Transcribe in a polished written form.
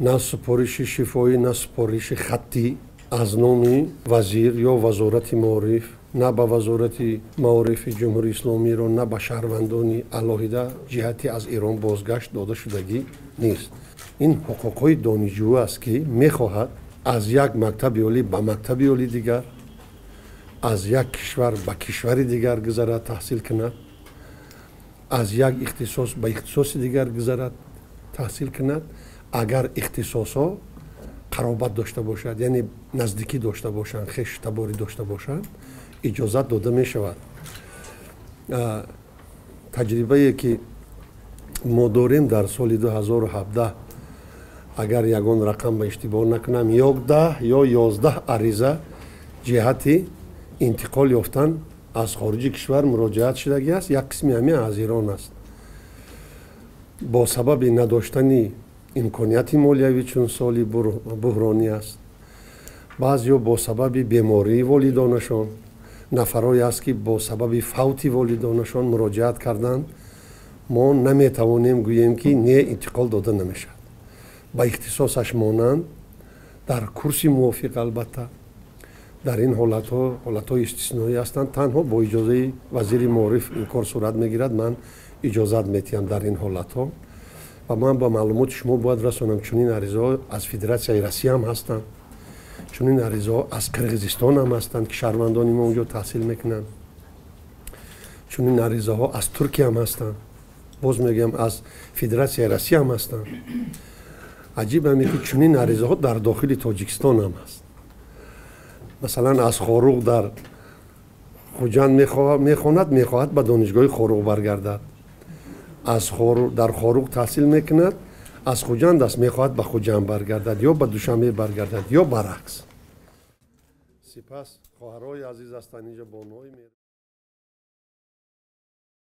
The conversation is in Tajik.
На супориши шифоӣ, на супориши хаттӣ аз номи вазир ё Вазорати маориф на ба Вазорати маорифи Ҷумҳурии Исломиро, на ба шаҳрвандони алоҳида ҷиҳати аз Эрон бозгашт дода шудагӣ нест. Ин ҳуқуқҳои донишҷӯ аст, ки мехоҳад аз як мактаби олӣ ба мактаби олии дигар, аз як кишвар ба кишвари дигар гузарад, таҳсил кунад, аз як ихтисос ба ихтисоси дигар гузарад, таҳсил кунад, агар ихтисосҳо қаробат дошта бошад, яъне наздикӣ дошта бошанд, хештаборӣ дошта бошанд, иҷозат дода мешавад. Таҷрибае ки мо дорем, дар соли 2017, агар ягон рақам ба иштибоҳ накунам, 10 ё 11 ариза ҷиҳати интиқол ёфтан аз хориҷи кишвар муроҷиат шудагӣ аст. Як қисми ҳамин аз Эрон аст. Бо сабаби надоштани имконияти молиявӣ, чун соли буҳронӣ аст, баъзеҳо бо сабаби бемории волидонашон, нафарое аст, ки бо сабаби фавти волидонашон муроҷиат карданд. Мо наметавонем гӯем, ки не, интиқол дода намешавад. Ба ихтисосаш монанд, дар курси мувофиқ. Албатта, дар ин ҳолатҳо ҳолатҳои истисноӣ ҳастанд, танҳо бо иҷозаи вазири маориф ин кор сурат мегирад. Ман иҷозат метиҳам дар ин ҳолатҳо. Ва ман ба маълумоти шумо бояд расонам, чунин аризаҳо аз Федератсияи Россия ҳам ҳастанд, чунин аризаҳо аз Қирғизистон ҳам ҳастанд, ки шаҳрвандони мо онҷо таҳсил мекунанд, чунин аризаҳо аз Туркия ҳам ҳастанд, боз мегӯям, аз Федератсияи Россия ҳам ҳастанд. Аҷиб ҳаме, ки чунин аризаҳо дар дохили Тоҷикистон ҳам ҳаст. Масалан, аз Хоруғ дар Хуҷанд мехонад, мехоҳад ба донишгоҳи Хоруғ баргардад. Аз дар Хоруғ таҳсил мекунад, аз Хуҷанд аст, мехоҳад ба Хуҷанд баргардад ё ба Душанбе баргардад ё баръакс. Сипас хоҳарҳои азиз ҳастанд инҷо, бонуҳои.